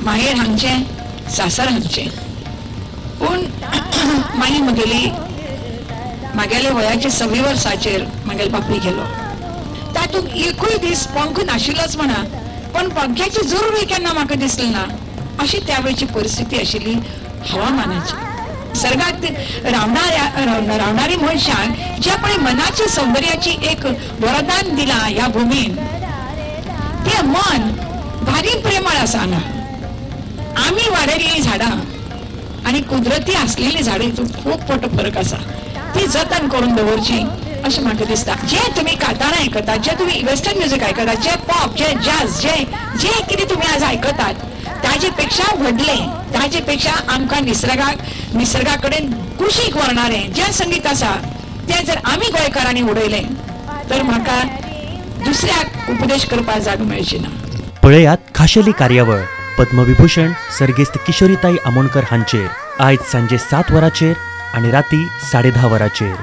माहेर हांगचें, सासर हांगचें, पूण मागीर म्हगेली म्हागेल्या वयाच्या 26 वर्साचेर म्हागेलो बापूय गेलो. तातूंत एकूय दीस पंखो नाशिल्लोच म्हणा, पण पंख्याची जरुरी केन्ना म्हाका दिसली ना. अशी त्या वेळची परिस्थिती आशिल्ली हवामानाची. निसर्गात रावणारी मनशांक जे पळय मनाच्या सौंदर्याची एक वरदान दिलां ह्या भुमीन, ते मन भारी प्रेमळ आसा. हांगा आमी वाडयल्लीं झाडां आनी कुदरती आसलेलीं झाडां हितून खूब मोठो फरक आसा. ती जतन करून दवरची अशें म्हाका दिसता. जे तुमी कांतारां आयकतात, जे तुमी वेस्टर्न म्युजीक आयकतात, जे पॉप, जे जॅज, जे जे कितें तुमी आज आयकतात ताजे पेक्षा व्हडलें, ताजे पेक्षा आमकां निसर्गा कडेन कुशीक व्हरणारें जें संगीत आसा तें जर आमी गोंयकारांनी उडयलें तर म्हाका दुसऱ्याक उपदेश करपाक जागो मेळची ना. पळयात खाशेली कार्यावळ पद्मविभूषण सर्गेस्त किशोरीताई आमोणकर हांचेर आयज सांजे 7 वरांचेर आनी राती 10:30 वरांचेर.